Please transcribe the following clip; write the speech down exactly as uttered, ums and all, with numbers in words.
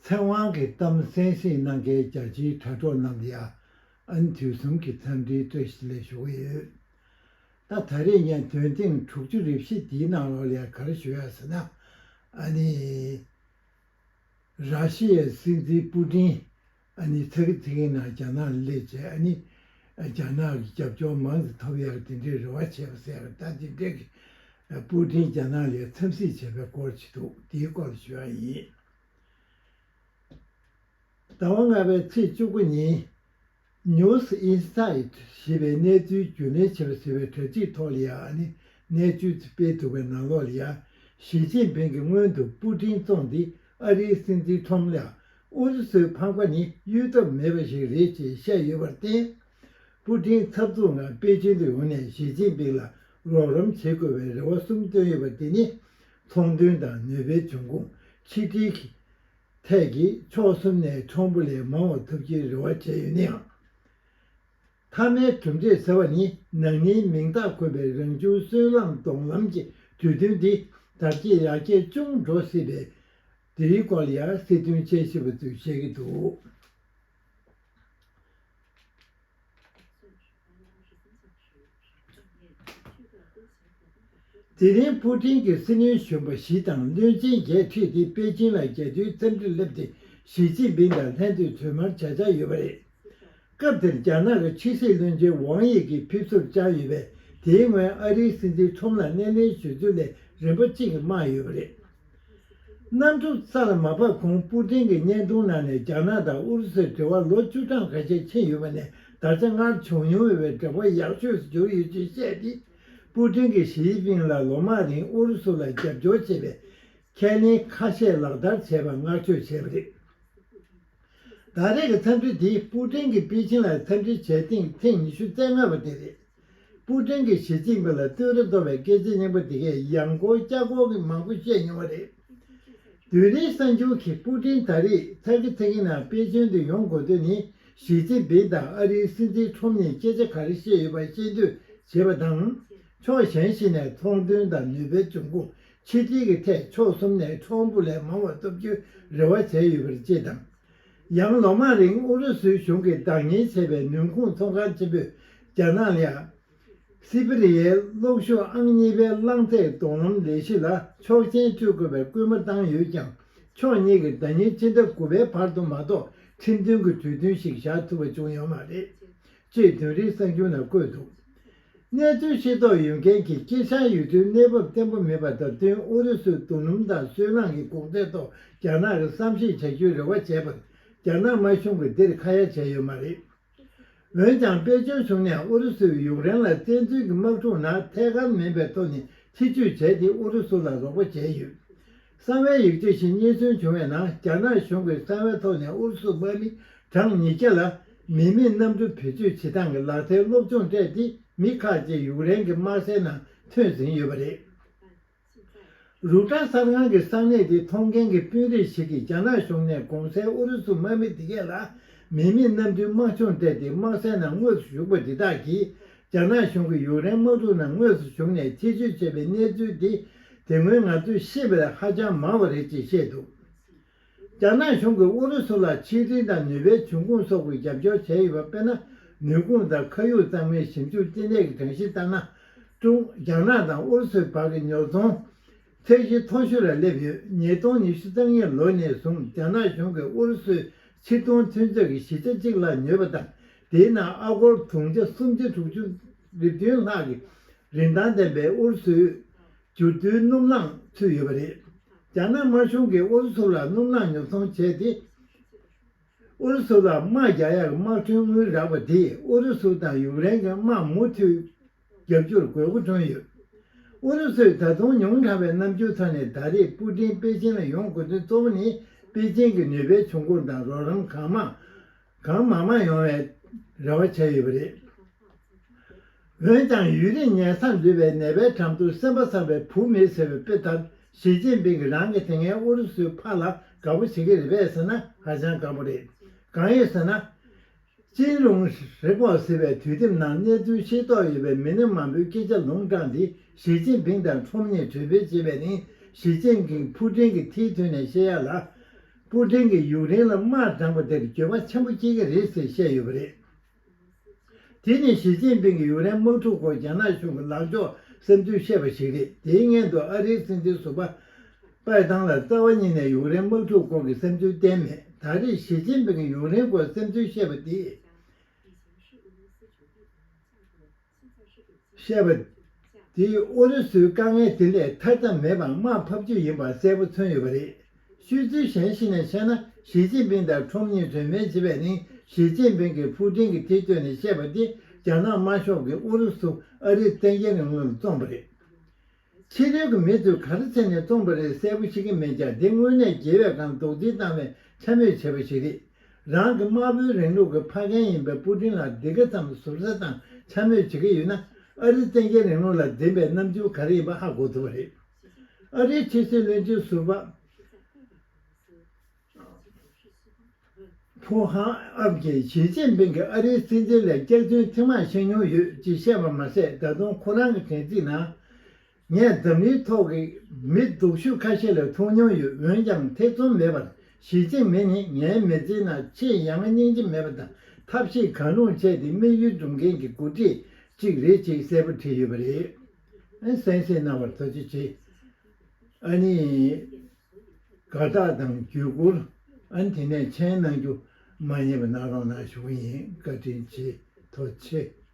ཐའེ་ཝན་གྱི་གཏམ་གསན་གཟིགས་གནང་མཁན་རྒྱ་ཆེའི་དྲ་གྲོགས་རྣམས་ལ་ཡང་ཨ་ནི་དུས་གསུམ་གྱི་འཚམས་འདྲིའི་བཀྲ་ཤིས་བདེ་ལེགས་ཞུ་གི་ཡོད། ད་ད་རེས་ངས་འདོན་ཐེངས་དྲུག་ཅུ་རེ་བཞི་འདིའི་ནང་ལོགས་ལ་ཡང་ག་རེ་ཞུ་ཡ་ཟེར་ན། ཨ་ནི། ར་ཤི་ཡའི་སྲིད་འཛིན་པུ་ཏིན་ཨ་ནི་ཚ་གི་ཚ་གི་ནང་རྒྱ་ནག་ལ་སླེབས་བྱས། ཨ་ནི་རྒྱ་ནག་གི་རྒྱབ་སྐྱོར་མང་ཙམ་ཐོབ་ཡག་དེ་འདྲའི་རེ་བ་བྱས་པ་ཟེར་ཡག་ད་དེ་འདྲའི་གི་པུ་ཏིན་རྒྱ་ནག་ལ་འཚམས་གཟིགས་བྱས་པའི་སྐོར་ཅིག་འདུག་དེའི་སྐོར་ལ་ཞུ་ཡག་ཡིན། ཟླ་བ་ལྔ་པའི་ཚེས་བཅུ་དགུ་ཉིན། News Insight ཞེས་པའི་གནས་ཚུལ་བརྒྱུད་ལེན་བྱེད་པ་ཟེར་བའི་དྲ་ཚིགས་ཐོག་ལ་ཡང་ཨ་ནི་གནས་ཚུལ་སྤེལ་འདུག་པའི་ནང་ལོགས་ལ་ཡང་། ཞི་ཅིན་ཕིང་གིས་སྔོན་དུ་པུ་ཏིན་བཙོངས་ཏེ་ཨ་རིའི་སྲིད་འཛིན་ཁྲོམ་ལ། ཨུ་རུ་སུའི་ཕམ་ཁ་ནི་གཡོལ་ཐབས་མེད་པ་ཞིག་རེད་ཅེས་བཤད་ཡོད་པར་བརྟེན། པུ་ཏིན་འཐབ་འཛིང་ངང་པེ་ཅིན་དུ་ཡོང་ནས་ཞི་ཅིན་ཕིང་ལ་རོགས་རམ་བྱེད་དགོས་པའི་རེ་བ་གསུམ་བཏོན་ཡོད་པ་དེ་ནི། ཚོང་དོན་དང་ནུས་པའི་འབྱུང་ཁུངས། ཕྱི་འབྲེལ་གྱི་ཐད་ཀྱི་ཕྱོགས་གསུམ་ནས་ཁྲོམ་པོ་ལས་མང་བ་ཐོབ་རྒྱུའི་རེ་བ་བྱས་ཡོད་ན་ཡང་། མཐའ་མའི་གྲུབ་འབྲས་ཟེར་བ་ནི་ནང་མིའི་མིང་རྟགས་འཁོད་པའི་རང་བྱུང་སོལ་རླངས་མདོང་ལམ་གྱི་གྲོས་མཐུན་འདི་དར་རྒྱས་ཡར་རྒྱས་ཅུང་འགྲོ་སྲིད་པས། འདིའི་སྐོར་ལ་ཡང་སྲིད་དོན་དཔྱད་ཞིབ་པ་ཚོས་བཤད་ཀྱི་འདུག་དེ་རིང་པུ་ཏིན་གྱིས་སྲིད་བློན་གཞོན་པ་བཞི་དང་བློན་ཆེན་བརྒྱད་ཁྲིད་དེ་པེ་ཅིན་ལ་རྒྱལ་དོན་འཚམས་འདྲིར་སླེབས་ཏེ་ཞི་ཅིན་ཕིང་དང་ལྷན་དུ་གྲོས་མོལ་བྱ་འཆར་ཡོད་པ་རེད། སྐབས་དེར་རྒྱ་ནག་གི་ཕྱི་སྲིད་བློན་ཆེན་ཝང་ཡི་གིས་ཕེབས་བསུར་བཅར་ཡོད་པས། དེའི་སྔོན་ཨ་རིའི་སྲིད་འཛིན་ཁྲོམ་ལ་སྣེ་ལེན་ཞུ་ཚུལ་ལས་རིམ་པ་གཅིག་གིས་སྨྲས་ཡོད་པ་རེད། གནམ་གྲུ་ས་ལ་མ་བབས་གོང་པུ་ཏིན་གྱི་བརྙན་ཐུང་ནང་ནས་རྒྱ་ནག་དང་ཨུ་རུ་སུའི་འབྲེལ་བ་ལོ་བཅུ་གྲངས་ཁ་ཤས་ཕྱིན་ཡོད་པ་ནས་ད་ཆ་སྔར་བྱུང་མྱོང་མེད་པའི་འབྲེལ་བ་ཡག་ཤོས་སུ་གྱུར་ཡོད་ཅེས་བཤད་དེ། པུ་ཏིན་གྱིས་ཞི་ཅིན་ཕིང་ལ་ལོ་མང་རིང་ཨུ་རུ་སུ་ལ་རྒྱབ་སྐྱོར་བྱས་པའི་ཁས་ལེན་ཁ་ཤས་ལག་བསྟར་བྱས་པར་བསྔགས་བརྗོད་བྱས་པ་རེད། ད་རེས་ཀྱི་འཚམས་འདྲི་འདི་པུ་ཏིན་གྱིས་པེ་ཅིན་ལ་འཚམས་འདྲི་བྱས་ཐེངས་ཐེངས་ཉི་ཤུ་རྩ་ལྔ་པ་དེ་རེད། པུ་ཏིན་གྱིས་ཞི་ཅིན་ཕིང་ལ་བསྟོད་ར་གཏོང་བའི་སྐད་ཆ་རྙིང་པ་དེ་གས་ཡང་སྐོར་བསྐྱར་སྐོར་གྱིས་མང་པོ་བཤད་མྱོང་བ་རེད། བདུན་རེའི་གསར་འགྱུར་གྱིས་པུ་ཏིན་ད་རེས་ཚ་གི་ཚ་གི་ནང་པེ་ཅིན་དུ་ཡོང་དགོས་དོན་ནི་ཞི་ཅིན་ཕིང་དང་ཨ་རིའི་སྲིད་འཛིན་ཁྲོམ་ནས་སྐད་ཆ་ག་རེ་བཤད་ཡོད་པ་ཤེས་འདོད་བྱེད་པ་དང་། ཕྱོགས་གཞན་ཞིག་ནས་ཚོང་དོན་དང་ནུས་པའི་འབྱུང་ཁུངས། ཕྱི་འབྲེལ་གྱི་ཐད་ཕྱོགས་གསུམ་ནས་ཁྲོམ་པོ་ལས་མང་བ་ཐོབ་རྒྱུའི་རེ་བ་བྱས་ཡོད་པ་རེད་ཅེས་དང་། ཡང་ལོ་མང་རིང་ཨུ་རུ་སུའི་གཞུང་གིས་བདག་གཉེར་བྱས་པའི་ནུས་ཁུངས་ཚོང་ཁང་ཆེན་པོས་རྒྱ་ནག་ལ་ཡང་། སི་བི་རི་ཡའི་གློག་ཤུགས་ཨང་གཉིས་པའི་རླངས་ཐད་མདོང་ལམ་ལས་གཞི་ལ་ཆོག་མཆན་སྤྲོད་དགོས་པའི་སྐུལ་མ་བཏང་ཡོད་ཀྱང་། ཕྱོགས་གཉིས་ཀྱིས་ཟླ་ཉེར་ཕྱི་ཟླ་དགུ་པའི་བར་དུ་མ་གཏོགས་ཁྲིམས་མཐུན་གྱི་གྲོས་མཐུན་ཞིག་བཞག་ཐུབ་པ་བྱུང་ཡོད་མ་རེད། ཅེས་བདུན་རེའི་གསར་འགྱུར་ནང་བཀོད་འདུག་གནས་ཚུལ་ཤེས་རྟོགས་ཡོད་མཁན་གྱིས་དཀྱིལ་ཤར་ཡུལ་གྲུའི་གནས་བབ་བརྟན་པོ་མེད་པ་དང་བསྟུན། ཨུ་རུ་སུས་རྡོ་སྣུམ་དང་སོལ་རླངས་ཀྱི་གོང་ཚད་ཐོག་རྒྱ་ནག་གིས་བསམ་ཤེས་བྱ་རྒྱུའི་རེ་བ་བྱས་པར་རྒྱ་ནག་དམར་གཞུང་གིས་འདིར་ཁ་ཡ་བྱས་ཡོད་མ་རེད། འོན་ཀྱང་པེ་ཅིན་གཞུང་ནས་ཨུ་རུ་སུས་ཡུཀ་རེན་ལ་བཙན་འཛུལ་གྱི་དམག་འཁྲུག་ནང་ཐད་ཀར་མིན་པའི་ཐོག་ནས་ཐེ་བྱུས་བྱས་ཏེ་ཨུ་རུ་སུ་ལ་རོགས་པ་བྱས་ཡོད། གསང་བའི་ཡིག་ཆ་ཞིག་རྙེད་སོན་བྱུང་བའི་ནང་རྒྱ་ནག་གཞུང་གིས་གསང་བའི་ཐོག་ནས་ཨུ་རུ་སུ་དམག་མི་གྲངས་ཉིས་བརྒྱ་ལ་མི་མེད་གནམ་གྲུ་བེད་སྤྱོད་བྱེད་སྟངས་ཀྱི་ལག་རྩལ་སློབ་སྦྱོང་སྤྲད་དེ་མི་ཁག་ཅིག་ཡུཀ་རེན་གྱི་དམག་སའི་ནང་ཐོན་ཟིན་ཡོད་པ་རེད། རུ་ཊར་གསར་ཁང་གི་གསང་གནས་དེ་མཐོང་མཁན་གྱི་དཔོན་རིགས་ཤིག་གིས་རྒྱ་ནག་གཞུང་ནས་གོང་གསལ་ཨུ་རུ་སུ་དམག་མི་དེ་གས་ལ་མི་མེད་གནམ་གྲུའི་དམག་སྦྱོང་སྤྲད་དེ་དམག་སའི་ནང་དངོས་སུ་ཞུགས་པ་འདི་དག་གིས་རྒྱ་ནག་གཞུང་གིས་ཡུཀ་རེན་དམག་འཁྲུག་ནང་དངོས་སུ་ཞུགས་ནས་ཐེ་བྱུས་བྱས་པའི་གནས་ཚུལ་འདི་དེ་སྔོན་ང་ཚོས་ཤེས་པ་ལས་ཧ་ཅང་མང་བ་རེད་ཅེས་བཤད་འདུག་རྒྱ་ནག་གཞུང་གིས་ཨུ་རུ་སུ་ལ་ཕྱི་འབྲེལ་དང་ནུས་པའི་འབྱུང་ཁུངས་སོགས་ཀྱི་རྒྱབ་སྐྱོར་བྱས་ཡོད་པ། དཔེར་ན། ནུས་ཁུངས་དང་ཁ་ཡོད་གཙང་མའི་ཞིབ་འཇུག་ལྟེ་གནས་ཀྱི་གྲངས་གཞི་ལྟར་ན། ཀྲུང་། རྒྱ་ནག་དང་ཨུ་རུ་སུའི་བར་གྱི་ཉོ་ཚོང་ཚད་གཞི་མཐོ་ཤོས་ལ་སླེབས་ཡོད། ཉིས་སྟོང་ཉི་ཤུ་རྩ་གཉིས་ལོ་ནས་བཟུང་རྒྱ་ནག་གཞུང་གིས་ཨུ་རུ་སུའི་ཕྱིར་གཏོང་ཐོན་རྫས་ཀྱི་བཞི་ཆ་གཅིག་ལ་ཉོས་པ་དང་། དེའི་ནང་ཨ་སྒོར་དུང་ཕྱུར་སུམ་བརྒྱ་དྲུག་ཅུ་རེ་བདུན་ལྷག་གི་རིན་ཐང་ལྡན་པའི་ཨུ་རུ་སུའི་འགྱུར་རྡོའི་སྣུམ་རླངས་ཚུད་ཡོད་པ་རེད། རྒྱ་ནག་དམར་གཞུང་གིས་ཨུ་རུ་སུ་ལ་སྣུམ་རླངས་ཉོ་ཚོང་བྱས་ཏེ། ཨུ་རུ་སུ་ལ་དམག་རྒྱག་ཡག་གི་དམག་ཁྲིམས་དངུལ་རག་པ་དེས་ཨུ་རུ་སུ་དང་ཡུཀ་རེན་གྱི་དམག་མུ་མཐུད་རྒྱག་རྒྱུར་དགོས་མཁོ་བསྐྲུན་ཡོད། ཨུ་རུ་སུས་ད་དུང་ཉུང་དྲགས་པའི་རྣམ་འགྱུར་ཐོག་ནས་ད་རེས་པུ་ཏིན་པེ་ཅིན་ལ་ཡོང་དགོས་དོན་གཙོ་བོ་ནི་པེ་ཅིན་གྱི་ནུས་པའི་འབྱུང་ཁུངས་དང་རོགས་རམ་གང་མང་གང་མང་མང་ཡོང་བའི་རེ་བ་བྱས་ཡོད་པ་རེད། འོན་ཀྱང་ཡུན་རིང་ཉལ་སར་ལུས་པའི་ནད་པའི་འགྲམ་དུ་སེམས་པ་བཟང་བའི་བུ་མེད་ཟེར་བའི་དཔེ་ལྟར། ཞི་ཅིན་ཕིང་གིས་རང་གི་དེ་སྔའི་ཨུ་རུ་སུའི་ཕ་ལ་དགའ་པོ་བྱེད་ཀྱི་རེད་པས་ཟེར་ན་ཧ་ཅང་དཀའ་པོ་རེད། གང་ཡིན་ཟེར་ན། ཅིན་ཀྲུང་ཧྲེང་པོ་ཟེར་བའི་དུས་དེབ་ནང་གནས་ཚུལ་ཤེས་རྟོགས་ཡོད་པའི་མི་སྣ་མང་པོའི་སྐད་ཆ་ལུང་དྲངས་ཏེ་ཞི་ཅིན་ཕིང་དང་ཁྲོམ་གཉིས་གྲོས་འཕེལ་བྱེད་པའི་རིང་ཞི་ཅིན་ཕིང་ཕུ་ཀྲིན་གྱི་མཐིལ་མཐུད་ནས་བཤད་ཡ་ལ། པུ་ཏིན་གྱིས་ཡུཀ་རེན་ལ་དམག་དྲངས་པ་དེར་འགྱོད་པ་ཆེན་པོ་སྐྱེ་གི་རེད་ཟེར་བཤད་ཡོད་པ་རེད། དེ་ནི་ཞི་ཅིན་ཕིང་གིས་ཡུཀ་རེན་དམག་འཁྲུག་སྐོར་རྒྱ་ནག་གཞུང་གི་ལངས་ཕྱོགས་བསམ་ཚུལ་བཤད་པ་ཞིག་རེད། དེའི་སྔོན་དུ་ཨ་རིའི་སྲིད་འཛིན་ཟུར་པ་པའེ་ཏང་ལ་རྩ་བ་ཉིད་ནས་ཡུཀ་རེན་དམག་འཁྲུག་སྐོར་གྱི་བསམ་ཚུལ་བསྟན་མེད། ད་རེས་ཞི་ཅིན་ཕིང་གིས་ཡུཀ་རེན་སྐོར་བསམ་ཚུལ་བཤད་པ་དེས། བཤད་པ་དེས་ཨུ་རུ་སུའི་དཀའ་ངལ་དེ་ལས་ཐར་ཐབས་མེད་པར་དམག་ཕབ་རྒྱུ་ཡིན་པ་གསལ་པོ་མཚོན་ཡོད་པ་རེད། ཤོད་ཚུལ་གཞན་ཞིག་ནས་བཤད་ན། ཞི་ཅིན་ཕིང་དང་ཁྲོམ་གཉིས་གྲོས་མོལ་བྱེད་པའི་རིང་། ཞི་ཅིན་ཕིང་གིས་ཕུ་ཏིན་གྱི་དེ་བསྟོད་ནས་བཤད་པ་དེ་རྒྱ་ནག་དམར་ཤོག་གིས་ཨུ་རུ་སུ་ཨ་རིའི་བཙན་རྒྱལ་རིང་ལུགས་ལ་བཙོངས་པ་རེད། ཕྱི་རོལ་གྱི་མི་ཚོས་ག་རེ་བྱས་ནས་བཙོངས་པ་རེད་གསལ་པོ་ཤེས་ཀྱི་མེད་ཀྱང་། འདི་དངོས་གནས་རྒྱལ་བའི་སྒང་རྡོག་རྫིས་བཏང་བའི་འཕྱ་སྨོད་བྱས་པ་ཞིག་རེད། རང་གི་དམར་པོའི་རིང་ལུགས་ཀྱི་ཕ་རྒན་ཡིན་པའི་པུ་ཏིན་ལ་འདི་ག་ཙམ་ཟུར་ཟ་དང་འཕྱ་སྨོད་བྱེད་ཀྱི་ཡོད་ན། ཨ་རིའི་བཙན་རྒྱལ་རིང་ལུགས་ལ་འཛིན་པའི་རྣམ་འགྱུར་ག་རེ་ཡིན་པ་ཧ་གོ་ཐུབ་པ་རེད། ཨ་རིའི་ཕྱི་སྲིད་བློན་ཆེན་ཟུར་པ་ཕུ་ཧང་ཨབ་ཀྱིས་ཞི་ཅིན་ཕིང་གིས་ཨ་རིའི་སྲིད་འཛིན་ལ་སྐྱག་རྫུན་ཐེངས་མང་བཤད་མྱོང་ཡོད་ཅེས་བཤད་པ་མ་ཟད། ད་དུང་ཁོ་རང་གི་དྲན་ཚིག་ནང་། ངས་འཛམ་གླིང་ཐོག་གི་མི་སྡུག་ཤོས་ཁ་ཤས་ལ་ཐུག་མྱོང་ཡོད། འོན་ཀྱང་ཐེ་ཚོམ་མེད་པར་ཞི་ཅིན་ཕིང་ནི་ངའི་མི་ཚེའི་ནང་ཆེས་ཡ་ང་སྙིང་རྗེ་མེད་པ་དང་། ཐབས་ཤེས་གང་རུང་བྱས་ཏེ་དམིགས་ཡུལ་སྒྲུབ་མཁན་གྱི་འགོ་ཁྲིད་ཅིག་རེད་ཅེས་གསལ་པོ་བྲིས་ཡོད་པ་རེད། ཨ། གསན་གཟིགས་གནང་བར་ཐུགས་རྗེ་ཆེ། ཨ་ནི། དགའ་རྟགས་དང་བརྒྱུད་བསྐུར། ཨ་ནི་དེ་ནས་མཆན་གནང་རྒྱུ་མ་བསྙེལ་བ་གནང་རོགས་གནང་ཞུ་གི་ཡིན། བཀའ་དྲིན་ཆེ། ཐུགས་རྗེ་ཆེ།